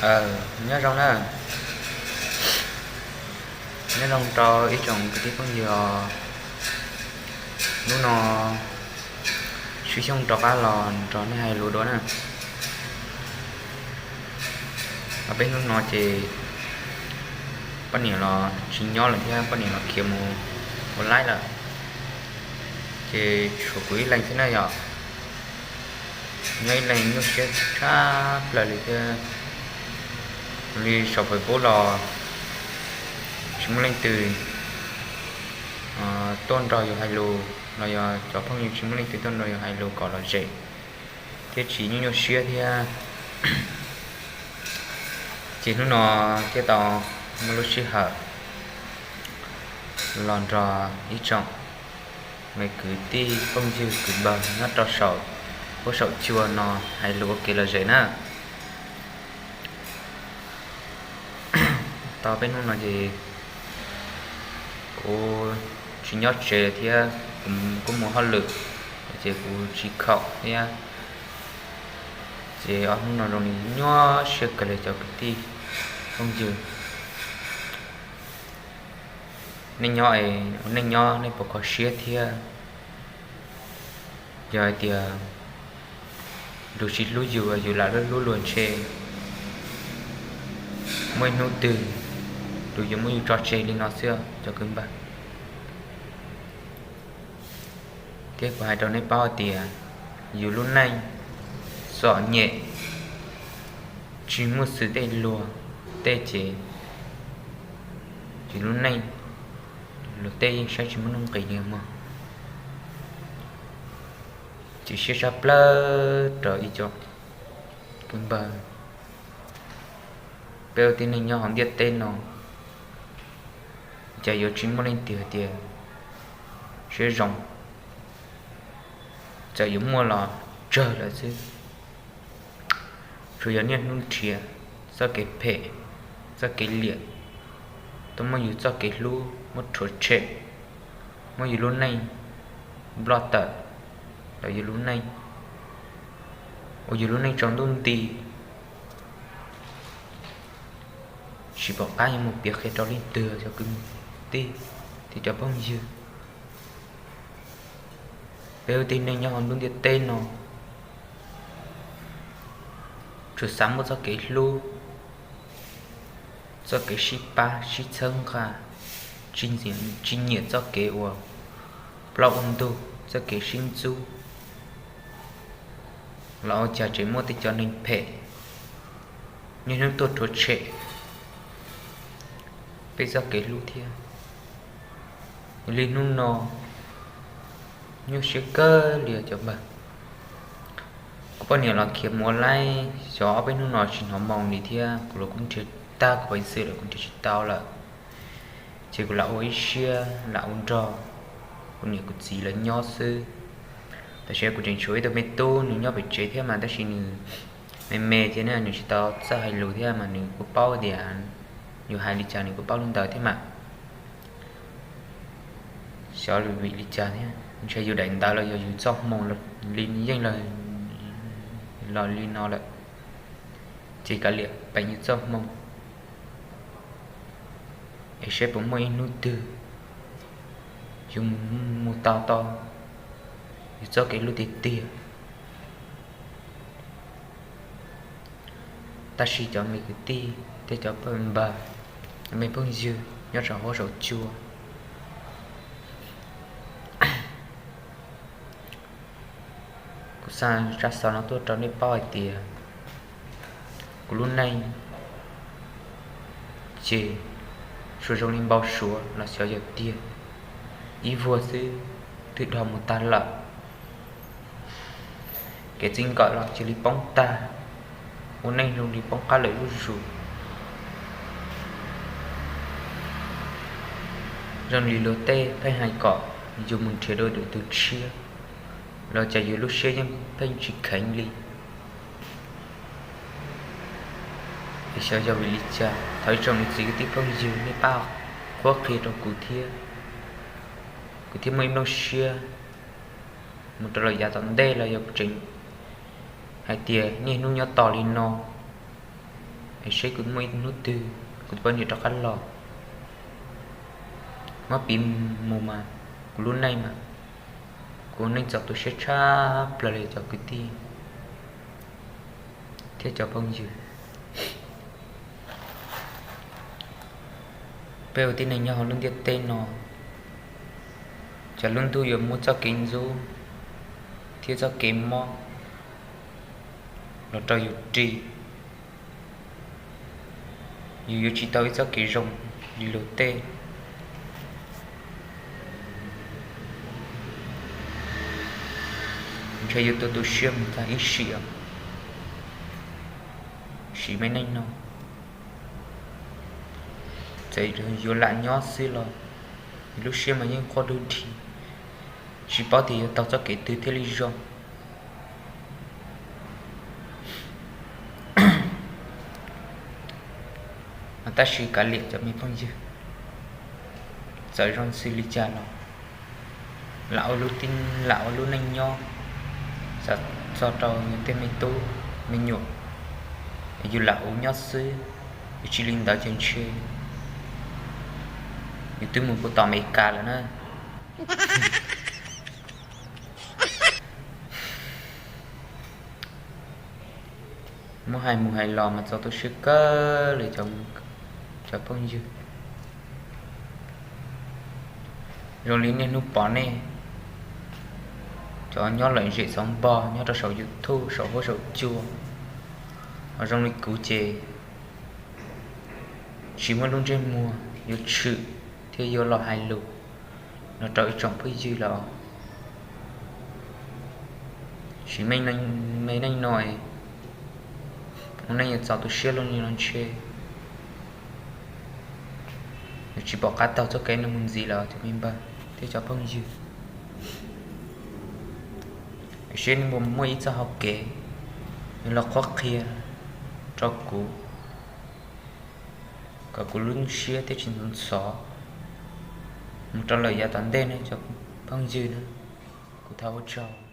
Nyob zoo na, nyob zoo rau ib tsoom kwv tij phooj ywg os. Hnub no swb xyooj rov qab los nrog nej hais lus dua na. Peb hnub no ces poj niam los tsis nyob lawm thiab, poj niam los khiav mus ua laib lawm, ces tshuav kuv ib leeg xwb na yom. Nyob ib leeg nyuaj siab tshaj plaws li thiab, li saum Facebook los tsis muaj leej twg tuaj nrog yus hais lus, los yog cov phooj ywg tsis muaj leej twg tuaj nrog yus hais lus kom lom zem, thiab tsis nyuaj nyuaj siab thiab. Ces hnub no thiaj tau muaj lub sij hawm los nrog ib tsoom me kwv tij phooj ywg kwv npawg nyob rau saum huab saum cua no hais lus ua kev lom zem na. Tau peb hnub no ces kuv tsis nyob tsev thiab, kuv kuj mus hauj lwm, ces kuv tsis khaum thiab. Ces ob hnub no zoo li nyuaj siab kawg li cov kwv tij phooj ywg. Nej nyob, nej nyob nej puas kho siab thiab? Yog hais tias luag tsis hlub yus, yus lam hlub luag ntshe muaj ib hnub twg luag yuav muab yus tso tseg li no xwb cov kwv npawg. Thiab kuv hais rau nej paub tias yus lub neej txom nyem, tsis muaj xwm tej luag tej ces yus lub neej, luag tej yeej saib tsis muaj nuj nqis li mog. Ces siab tshaj plaws rau ib co kwv npawg, peb ua tib neeg nyob hauv ntiaj teb no, cas yuav tsis muaj leej twg hais tias siab zoo, txawm yuav muaj los tsawg lawm xwb. Tsuas yog niaj hnub nrhiav txoj kev phem, txoj kev liam, tuaj muab yus txoj kev hlub muab rhuav tshem, muab yus lub neej nploj tawm, los yus lub neej, ua yus lub neej tsaus ntuj nti, tsis pom qab yuav mus piav qhia rau leej twg cov kwv tij thiab cov phooj ywg. Peb ua tib neeg nyob hauv lub ntiaj teb no, tsuas xav muaj txoj kev hlub, txoj kev sib pab sib txhawb nqa, tsis nyiam txoj kev uas plaub ua ntug, txoj kev sib ntxub, los ua cas tseem muaj tej cov neeg phem niaj hnub tuaj rhuav tshem peb txoj kev hlub thiab. Yog li hnub no nyuaj siab kawg li cov npawg. Kuv poj niam los khiav mus ua laib xyov ob peb hnub no tsis hnov moo li thiab, kuv los kuv nrhiav tag kuv qhov xwm lawm kuv nrhiav tsis tau lawm. Ces kuv lam ua ib siab lam ua nrog kuv niam kuv txiv lawv nyob xwb. Tam sim kuv tseem tshuav ib tug me tub nws nyob pem tsev thiab mas tab sis nws me me thiab na, nws tsis tau txawj hais lus thiab mas nws kuj paub tias yus hais li cas nws kuj paub li ntawd thiab mas. Xyov vim li cas thiab, ntshe yus daim ntawv los yog yus txoj hmoo li yeej los li no lawm, ces kav liam peem yus txoj hmoo es saib puas muaj ib hnub twg yus mus tau tau yus txoj kev hlub tiag tiag. Tab sis cov me kwv tij thiab cov phooj npawg, cov me phooj ywg nyob saum huab saum cua, kuv xa zaj xov no tuaj rau nej paub hais tias kuv lub neej ces tsuas zoo li npau suav los xyov yog tiag, ib vuag xwb twb dhau mus tag lawm. Kev txij nkawm los cia li poob tag, ua neej zoo li poob qab lawm zuj zus. Zoo li luag tej pheej hais kom yus mus nrhiav dua tus tshiab, los cas yus lub siab yeej pheej tsis kheev li. Es xyov yog vim li cas, thov ib tsoom niam txiv kwv tij phooj ywg nej pab qhuab qhia rau kuv thiab, kuv thiaj muaj ib nplooj siab mus rau lawm yav tom ntej los yog kuv tseem hais tias niaj hnub nyob tos li no, Seb kuv muaj ib hnub twg kuv tus poj niam rov qab los. Muab piv mus mas kuv lub neej mas, kuv neej txaus tu siab tshaj plaws li cov kwv tij thiab cov phooj ywg. Peb ua tib neeg nyob hauv lub ntiaj teb no, cas lub ntuj yuav muab txoj kev ntxub thiab txoj kev mob los rau yus ris. Yus yuav tsis tau ib txoj kev zoo li luag tej. Ntshe yuav tu tu siab mus tag ib sim os. Sim me neej no, txawm yuav lam nyob xwb los lub siab mas yeej quaj dub dhi, tsis paub tias yuav taug txoj kev twg thiaj li zoo. Tab sis kav liam cov me phooj ywg, txawm zoo xws li cas los lam ua lub neej nyob xav txog rau yus tej me tub me nyuam, yus lam ua nyob xwb, yus tsis li ntawd ces ntshe yus twb mus puag tom Amelikas lawm na. Muab hais mus hais los mas txaus tu siab kawg li cov phooj ywg. Zoo li niaj hnub pom nej cov nyob lawm zem xauv npog nyob rau saum YouTube saum huab saum cua, ho zoo li kuv ces tsis muaj lub ntsej muag yuav tshwm thiab yuav los hais lus los rau ib tsoom phooj ywg lawm. Sim me neej no, ua neej yuav txaus tu siab luaj li no ntshe yuav tsis pom qab taug txoj kev no mus ntxiv lawm cov me npawg thiab cov phooj ywg. Seb nej puas muaj ib txoj hau kev yuav los qhuab qhia rau kuv, kom kuv lub siab thiaj tsis ntxhov ntxhov mus rau lawm yav tom ntej ne cov phooj ywg na. Kuv thov ua tsaug.